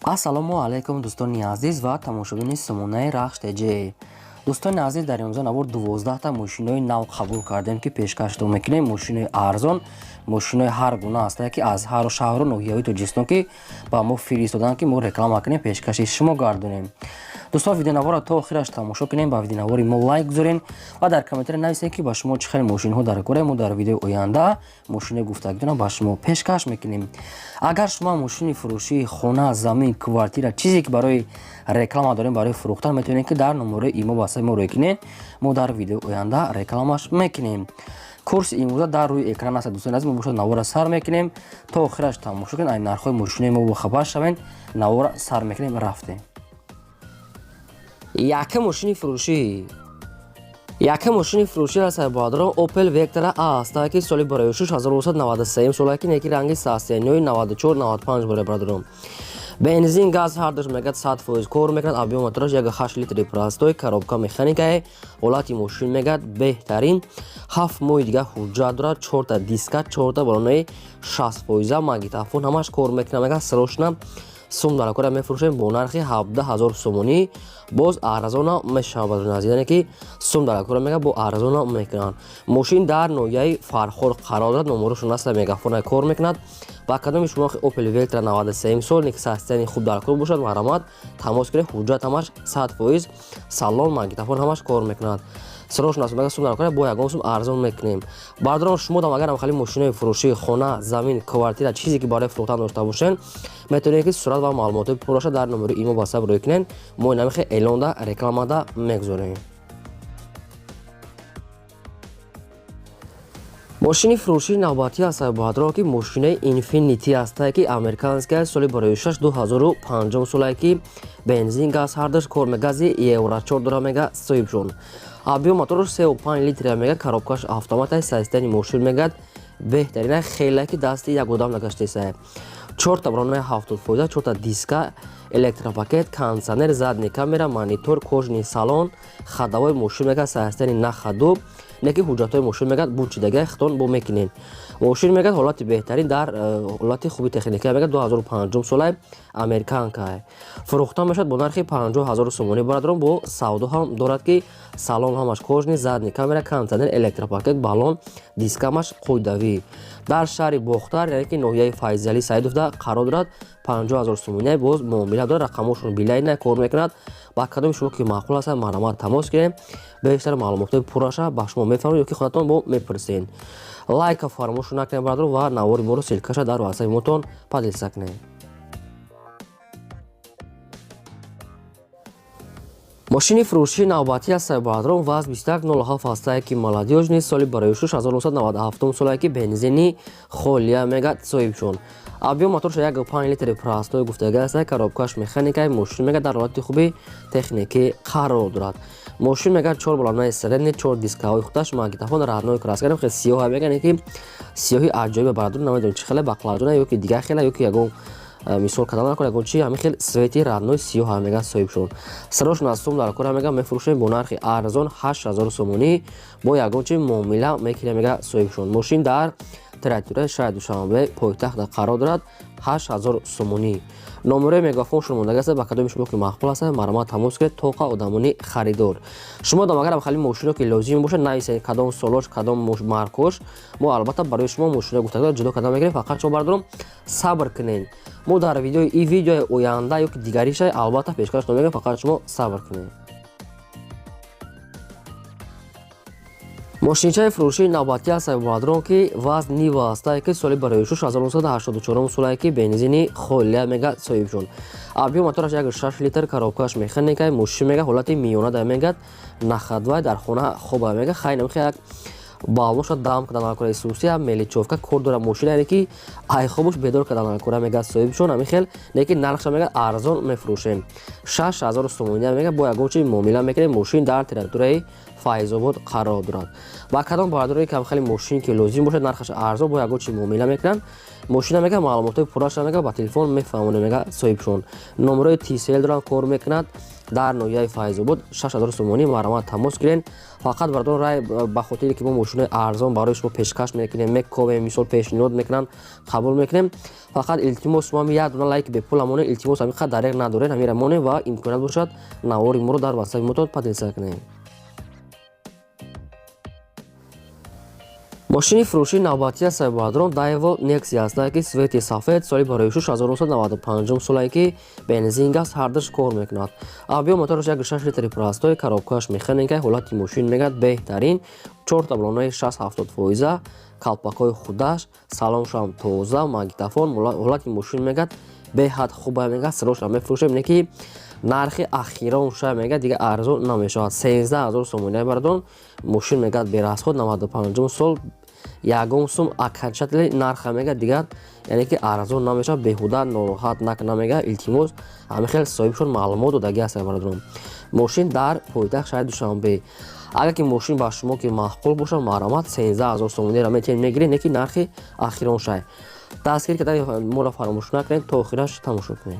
Ассалому алайкум, дӯстони азиз ва тамошобини сомонаи Рахш ТЖ. Дӯстони азиз, дар имрӯза навор 12та мошинои нав қабул кардем, ки пешкаштон мекунем. Мошинои арзон, мошинои ҳар гуна ҳастае, ки аз ҳару шаҳру ноҳияҳои Тоҷикистон, ки ба мо фиристоданд, ки мо реклама кунем, пешкаши шумо гардонем. Дӯстон, видеонаворро то охираш тамошо кунем, ба видеонавори мо лайк гузорем ва дар комментария нависем, ки ба шумо чӣ хел мошинҳо дар кора. Мо дар видеои оянда мошинои гуфтагитонро ба шумо пешкаш мекунем. Агар шумо мошини фурӯшии хона, замин, квартира, чизе ки барои реклама дорем, барои фурӯхтан, метавонед, ки дар номерои имо васаи мо рӯй кунед. Мо дар видеои оянда рекламаш мекунем. Курси имрӯза дар рӯи экран аст. Дӯстони азиз, мо бошад навора сар мекунем, то охираш тамошо кунед, ай нархҳои мошинои мо бохабар шавед. Навора сар мекунем, рафтем. Якум мошини фурӯшӣ, якум мошини фурӯшӣ аст, бародарон, Opel Vectra A аст, ки соли барои 1993 сола, ки неки ранги состояниҳои 94, 95 барои бародарон. Бензин, газ ҳардуш мегӯяд 100% кор мекунад. Объём мотораш 1,8 литри простой, коробка механикае. Ҳолати мошин мегӯяд беҳтарин, 7 моҳи дига ҳуҷҷат дорад, чорта диска, чорта балонаи 60 фоиза, магнитофон ҳамаш кор мекунад. Мегӯяд, срочно сум дар кора мефурӯшем бо нархи 17 000 сомонӣ, боз арзона мешавад. Яъне ки сум дар кора мега бо арзона мекунанд. Мошин дар ноҳияи Фархор қарор дорад, номерошон аст, мегафона кор мекунад. Ба кадоми шумо Opel Vectra 93 сол, ник состояние хуб дар кор бошад, марҳамат, тамос кунед. Ҳуҷҷат ҳамаш 100%, салон, магнитофон ҳамаш кор мекунад. Срочно аст, мега сум дар кора бо ягон сум арзон мекунем. Бародарон, шумо дам агар хали мошинои фурӯшии хона, замин, квартира, чизе ки барои фурӯхтан дошта бошед, метавонед, ки сурат ва маълумотҳои пурраша дар номери имо ватсап рӯй кунед. Мо инамихе эълонда, рекламада мегузорем. Мошини фурӯшии навбатӣ аст, бародарон, ки мошинаи Инфинити ҳастае, ки американская, соли барои 6 2005 солае, ки бензин, газ ҳардуш кор, гази евро 4 дора. Мега соҳибшон объём мотораш 3,5 литра, мега коробкаш автомата. Состояние мошин мегӯяд беҳтарина, хеле ки дасти як одам нагаштесае. Чорта барномаи 70%, чорта диска, электропакет, кондиционер, задний камера, монитор, кожаный салон, ходовой мошин мегӯяд состояние на ходу, неки ҳуҷҷатҳои мошин мегӯяд бучидага, хитон бо мекунем. Мошин мегӯяд ҳолати беҳтарин, дар ҳолати хуби техника. Мегӯяд 2005 солаи, американка. Фурӯхта мешавад бо нархи 50 000 сомонӣ, бародарон, бо савдо ҳам дорад, ки салон ҳамаш кожаный, задний камера, кондиционер, электропакет, балон, дискамаш қоидавӣ. Дар шаҳри Бохтар, яъне ки ноҳияи Файзалӣ Саидовда қарор дорад. 50 000 сомонӣ, боз муомила дорад. Рақамошон билайна кор мекунад. Ба кадоми шумо ки маъқул аст, марҳамат, тамос гирем. Бештар маълумотҳои пурраша ба шумо мефаҳмем ё ки худатон бо мепурсед. Лайка фаромӯш накунед, бародарон, ва навори моро ссылкаша дар ватсапи мотон поделиться кунед. Мошини фурӯшии навбатӣ аст, бародарон, ВАЗ 2107 ҳастае, ки молодёжный, соли барои 1997 солае, ки бензини холия. Мегӯяд соҳибшон объём моторша 1,5 литри простой гуфтага аст, коробкаш механикаи. Мошин мегӯяд дар ҳолати хуби техникӣ қарор дорад. Мошин мегӯяд чор балонаи средний, чор дискаҳои худаш, магнитофон, родной краска, хеле сиёҳ мегӯяд, ки сиёҳи аҷоибе, бародарон, намедонам чӣ хеле, баклажана ё ки дигар хеле, ё ки ягон мисол кадам накун, ягон чи, ҳамин хел цвети родной сиёҳ мегӯяд соҳибшон. Срочно аз сум дар кора, мегӯяд, мефурӯшем бо нархи арзон 8000 сомонӣ, бо ягон чи муомила мекунем, мегӯяд соҳибшон. Мошин дар территорияи шаҳри Душанбе, пойтахт қарор дорад. 8000 сомонӣ. Номерои мегафоншон мондаги аст. Ба кадоми шумо ки маъқул аст, марҳамат, тамос кунед. Тоқа одамони харидор. Шумо дам агар хали мошино ки лозим бошад, нависед, кадом солош, кадом маркош. Мо албатта барои шумо мошино гуфтагиро ҷудо карда мегирем. Фақат шумо, бародарон, сабр кунед. Мо дар видеои и видеои оянда ё ки дигариша албатта пешкаш мекунем. Фақат шумо сабр кунед. Мошинчаи фурӯшии навбатӣ аст, бародарон, ки ВАЗ Нива ҳастае, ки соли барои 1984 солае, ки бензини холия. Мегӯяд соҳибшон объём мотораш 1,6 литр, коробкаш механикай. Мошин мега ҳолати миёна да, мегӯяд на ходовой, дар хона хоба. Мега хай намихе як балноша дам кардан накора, исусия мелочёвка кор дора мошина, яъне ки айхобуш бедор кардан накора, мегӯяд соҳибшон. Ҳамин хел, лекин нархша мегӯяд арзон мефурӯшем, 6000 сомонӣ, мегӯяд бо ягон чи муомила мекунем. Мошин дар территорияи Файзобод қарор дорад. Ба кадом бародарои кам хеле мошин ки лозим бошад, нархаш арзон, бо ягон чи муомила мекунанд. Мошина мега маълумотҳои пурраша мега ба телефон мефаҳмонем, мега соҳибшон. Номерои Tcell доранд, кор мекунад. Дар ноҳияи Файзобод 6000 сомонӣ. Марҳамат, тамос гирен. Фақат, бародарон, рай ба хотире ки мо мошинои арзон барои шумо пешкаш мекунем, мековем, мисол, пешниҳод мекунанд, қабул мекунем. Фақат илтимос, шумо як дона лайк бепула монед, илтимос, ҳамин қадр дареғ надоред, ҳамира монед ва имконият бошад, навори моро дар ватсапи мотон поделиться кунед. Мошини фурӯшии навбатии сайбадрон Daewoo Nexia аст, ки цвети сафед, соли барои 1995 солае, ки бензин, газ ҳардуш кор мекунад. Объём мотораш 1,6 литри простой, коробкааш механика. Ҳолати мошин мегӯяд беҳтарин, чорта баллонаи 60-70 фоиза, калпакҳои худаш, салоншам тоза, магнитофон. Ҳолати мошин мегӯяд беҳад хуба. Мегӯяд, сирошам мефурӯшем, не ки нархи ахиронша, мегӯяд, дига арзон намешавад, 13 000 сомонӣ. Бардон, мошин мегӯяд берасход, 95 сол, ягон сум окончательный нарха, мега, дигар яъне ки арзон намешавад, беҳуда нороҳат накна, мега, илтимос. Ҳамин хел соҳибшон маълумот додаги аст, бародарон. Мошин дар пойтахт шаҳри Душанбе. Агар ки мошин ба шумо ки маъқул бошад, марҳамат, 13 000 сомониро метавонед мегиред, не ки нархи ахирон шай. Дастгир кардани моро фаромӯш накунед, то охираш тамошо кунед.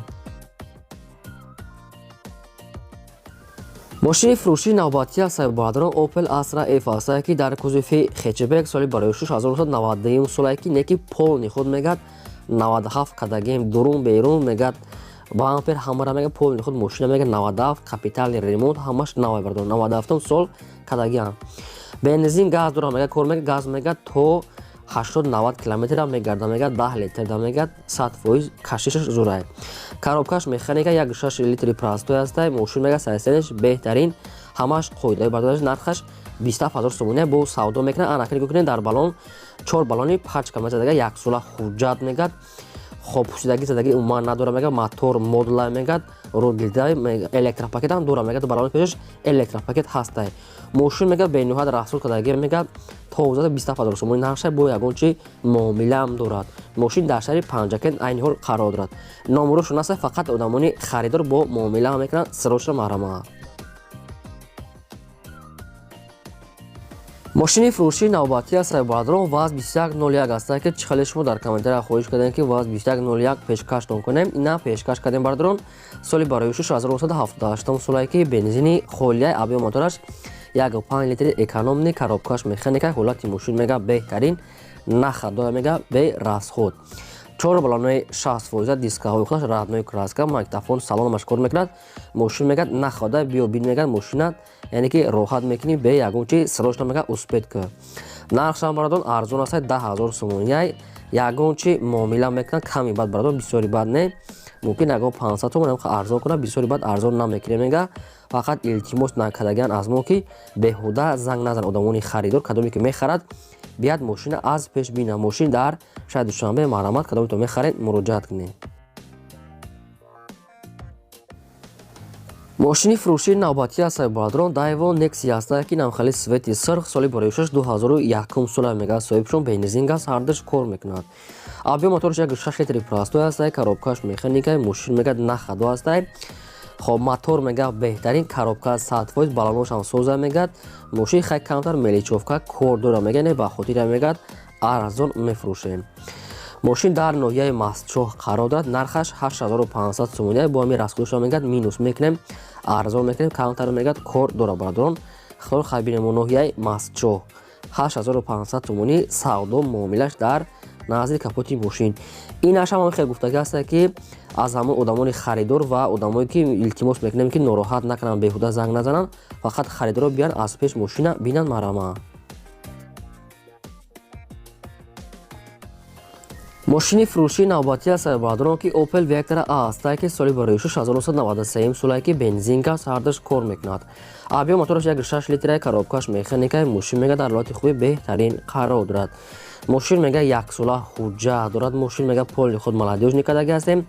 Мошини фурӯшии навбатӣ аз сайбадрон Opel Astra F аст, ки дар кузови хэтчбек, соли барои 1992 солае, ки неки полный худ, мегӯяд, 97 кадагем, дурун берун, мегӯяд, бампер ҳамара, мега, полный худ мошина, мега, 97, капитальный ремонт, ҳамаш навай, бардор. 97 сол кадагиам, бензин газ дора, мега, кор мега, газ, мега, то 80-90 километра мегарда, мега, 10 литрда, мега, 100% кашишаш зурай. Коробкаш механика, 1,6 литри простой ҳастай. Мошин, мега, состояниеш беҳтарин, ҳамаш қоидаи бардораш. Нархаш 27 000 сомония, бо савдо мекунад. Анака нигоҳ кунед, дар баллон чор баллони пачка мезадага, яксола ҳуҷҷат, мегад. Хоб, пӯшидагӣ задагӣ умуман надора, мега, мотор модула, мегад, рогилда, электропакет ҳам дора, мегад, баллони пешаш электропакет ҳастай. Мошин, мега, бениҳоят расул кардагӣ, мега, тоза, 27 000 сомони нархша, бо ягон чи муомилаам дорад. Мошин дар шаҳри Панҷакент айни ҳол қарор дорад. Номерошон аста, фақат одамони харидор бо муомила мекунанд. Сирочна маҳрама. Мошини фурӯшии навбатӣ аз сайбадрон ВАЗ 2101 аст, ки чӣ хеле шумо дар комментария хоҳиш кардем, ки ВАЗ 2101 пешкаштон кунем, ина пешкаш кардем, бародарон. Соли барои 1978 солае, ки бензини холияи, объём мотораш 1,5 литри экономный, коробкаш механика. Ҳолати мошин, мега, беҳтарин, нахадоя, мега, берасход, чор баллонаи 60%, дискаҳои худаш, родной краска, магнитофон, салонамаш кор мекунад. Мошин, мегӯяд, находа, биё бин, мегӯяд, мошина, яъне ки роҳат мекунӣ бе ягон чи, срочно, мегӯяд, успеть ку. Нархшам, бародон, арзон аст, 10 000 сомонияй. Ягон чи муомила мекунад ками бад, бародон, бисёри бад не, мумкин ягон 500 сомон арзон кунад, бисёри бад арзон намекунем, мега. Фақат илтимос накардагиан аз мо, ки беҳуда занг назан одамони харидор, кадоме ки мехарад, бият мошина аз пеш бина. Мошин дар шаҳри Душанбе. Марҳамат, кадомето мехаред, муроҷиат кунед. Мошини фурӯшии навбатӣ аз сайбадрон Daewoo Nexia аст, ки намхали цвети сирх, соли барои 2001 сола, мега, соҳибшон, бензин газ ҳардуш кор мекунад. Объём мотораш 1,6 литри простой аст, коробкаш механика. Мошин, мега, нахадо аст. Хоб, мотор, мега, беҳтарин, коробка 100%, баллоношам соза, мегад. Мошин хай камтар мелочёвка кор дора, мега, не ба хотира, мегад, арзон мефурӯшем. Мошин дар ноҳияи Мастчоҳ қарор дорад. Нархаш 8500 сомония, бо ҳамин расходаша, мегад, минус мекунем, арзон мекунем, камтар, мегад, кор дора, бародарон. Хитор хай бинем, ноҳияи Мастчоҳ, 8500 сомонӣ, савдо муомилаш дар назди капоти мошин. Ин ашам ҳам хел гуфтагӣ аст, ки аз ҳамон одамони харидор ва одамое ки илтимос мекунем, ки нороҳат накунанд, беҳуда занг назананд, фақат харидоро биёянд, аз пеш мошина бинанд, марҳама. Мошини фурӯшии навбатӣ аст, бародарон, ки Opel Vectra A аст, ки соли барои 1993 солае, ки бензин газ ҳардуш кор мекунад. Объём мотораш 1,6 литра, коробкаш механика. Мошин, мега, дар ҳолати хуби беҳтарин қарор дорад. Мошин, мега, яксола ҳуҷҷат дорад. Мошин, мега, полный худ, молодёжный кардаги ҳастем,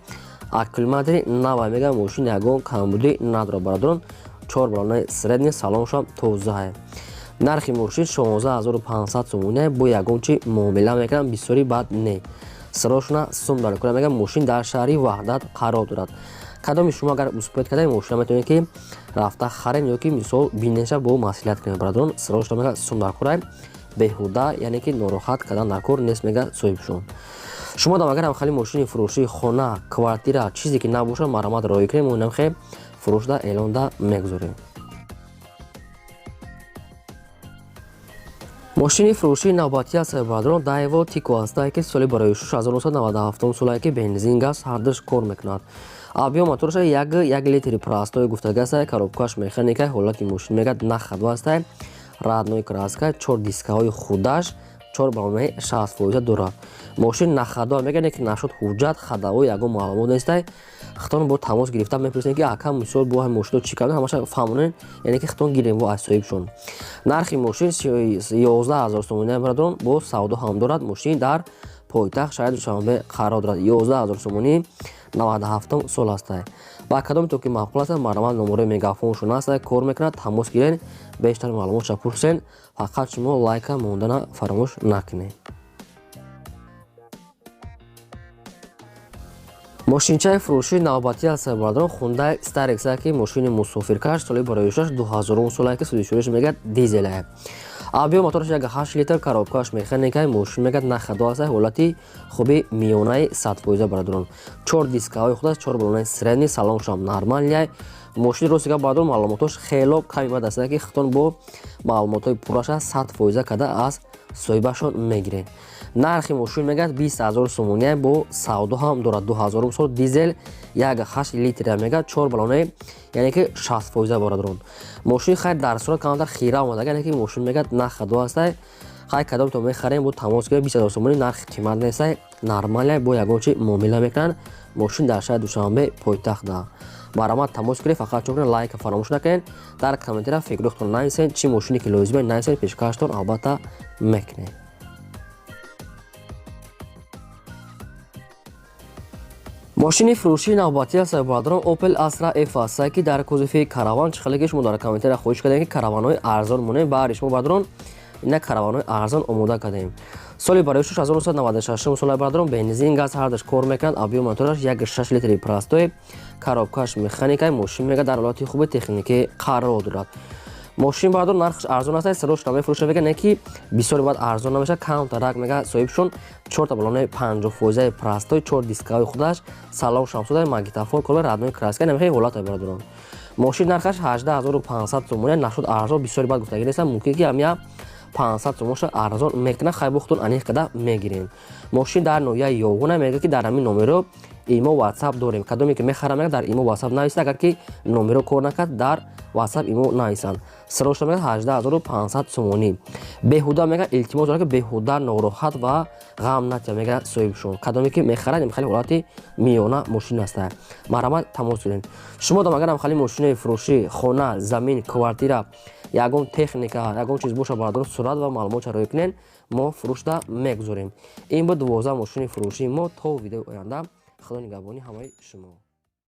аккумулятори нава, мега, мошин ягон камбудӣ надорад, бародарон. Чор баллонаи средний, салоншам тозаҳе. Нархи мошин 16 500 сомония, бо ягон чи муомила мекунанд, бисёри бад не, сирошона сум дар кунад, мега. Мошин дар шаҳри Ваҳдат қарор дорад. Кадоми шумо агар успеть кардаи, мошина метавонед, ки рафта харем ё ки мисол бинеша, бо маслиҳат кунем, бародарон. Сирошона, мега, сум дар курай, беҳуда, яъне ки нороҳат кардан дар кор нест, мега соҳибшон. Шумо дам агар хали мошини фурӯшии хона, квартира, чизе ки набошад, марҳамат, роҳӣ кунем. Мо намхе Фурӯшда эълонда мегузорем. Мошини фурӯшии навбатӣ аст, бародарон, Daewoo Tico ҳастае, ки соли барои 1997 солае, ки бензин, газ ҳардуш кор мекунад. Объём моторша 1,1 литри простой гуфтагастае, коробкаш механика, ҳолати мошин мегӯяд на ходу ҳастае, родной краска, чор дискаҳои худаш, чор баллонаи 60% дорад. Мошин на ходу мегӯяд, ки нашуд ҳуҷҷат, ходовой ягон маълумот нестай. Хитон бо тамос гирифта мепурсем, ки ака, мисол, бо ҳамин мошино чӣ карда, ҳамаша фаҳмонем, яъне ки хитон гирем бо аз соҳибшон. Нархи мошин 11 000 сомонӣ, бародарон, бо савдо ҳам дорад. Мошин дар пойтахт, шаҳри Душанбе қарор дорад. 11 000 сомонӣ, 97 сол ҳастай. Ба кадоме то ки маъқул аст, марҳамат, номерои мегафоншон ҳаста, кор мекунад, тамос гирен, бештар маълумотша пурсен. Фақат шумо лайка мондана фаромӯш накунед. Мошинчаи фурӯшии навбатӣ аст, бародарон, Хундай Starex, ки мошини мусофиркаш, соли барои 2000 солае, ки сӯзишвориш мегӯяд дизелае. Объём мотораш 1,8 литр, коробкаш механикай, мошин мегӯяд на ходу аст, ҳолати хуби миёнаи 100%, бародарон. Чор дискаҳои худаш, чор баллонаи средний, салоншам нормальный. Мошини рости гап, бародарон, маълумотош хело ками бад аст, ки хитон бо маълумотҳои пурраша 100% када аз соҳибашон мегиред. Нархи мошин мегӯяд 20 000 сомония, бо савдо ҳам дорад. 2000 сол, дизел, 1,8 литра мегӯяд, чор баллонаи, яъне ки 60%, бародарон. Мошин хайр дар сурат камтар хира омада, яъне ки мошин мегӯяд на ходу ҳастай. Хай, кадомто мехарем, бо тамос гиред. 20 000 сомонӣ нархи қимат нестай, нормальный, бо ягон чи муомила мекунанд. Мошин дар шаҳри Душанбе, пойтахт. Марҳамат, тамос гиред. Фақат чун лайка фаромӯш накунед, дар комментария фикри худтон нависед, чӣ мошине ки лозима нависед, пешкаштон албатта мекунем. Мошини фурӯшии навбатӣ аст, бародарон, Opel Astra F аст, ки дар кузови караван. Чӣ ки шумо дар комментария хоҳиш кардем, ки караванҳои арзон монем, баъди шумо, бародарон, ина караванҳои арзон омода кардем. Соли барои 1996 сола, бародарон, бензин, газ ҳардаш кор мекунад. Объём мотораш 1,6 литри простой, коробкаш механика. Мошин мега дар ҳолати хуби техникӣ қарор дорад. Мошин, бародарон, нархаш арзон аст, сирош намефурӯша, мега, не ки бисёр баъд арзон намешавад, камтарак мега соҳибшон. Чорта баллонаи 50% простой, чор дискаҳои худаш, салон шамсуда, магнитофон кор, родной краска, намехои ҳолата, бародарон. Мошин нархаш 18 500 сомони. Нашуд арзон бисёри баъд гуфтагӣ нестам, мумкин ки ҳамя 500 сомонша арзон мекунад. Хай, бухтун аниқ када мегирем. Мошин дар ноҳияи Ёғуна. Мега ки дар ҳамин номеро имо, WhatsApp дорем. Кадоме ки мехарам, мега дар имо, WhatsApp нависа. Агар ки номеро кор накард, дар WhatsApp, имо нависанд. Срочно мега 18 500 сомонӣ. Беҳуда мега илтимос дорад, ки беҳуда нороҳат ва ғам натия, мега соҳибшон. Кадоме ки мехарад, хеле ҳолати миёна мошин аста, марҳамат, тамос гиред. Шумо дам агарам хеле мошинаи фурӯшӣ, хона, замин, квартира, ягон техника, ягон чиз боша, бародарон, сурат ва маълумотша рӯй кунед, мо фурӯшда мегузорем. Ин буд 12 мошини фурӯшии мо. То видеои оянда, Худо нигаҳбони ҳамаи шумо.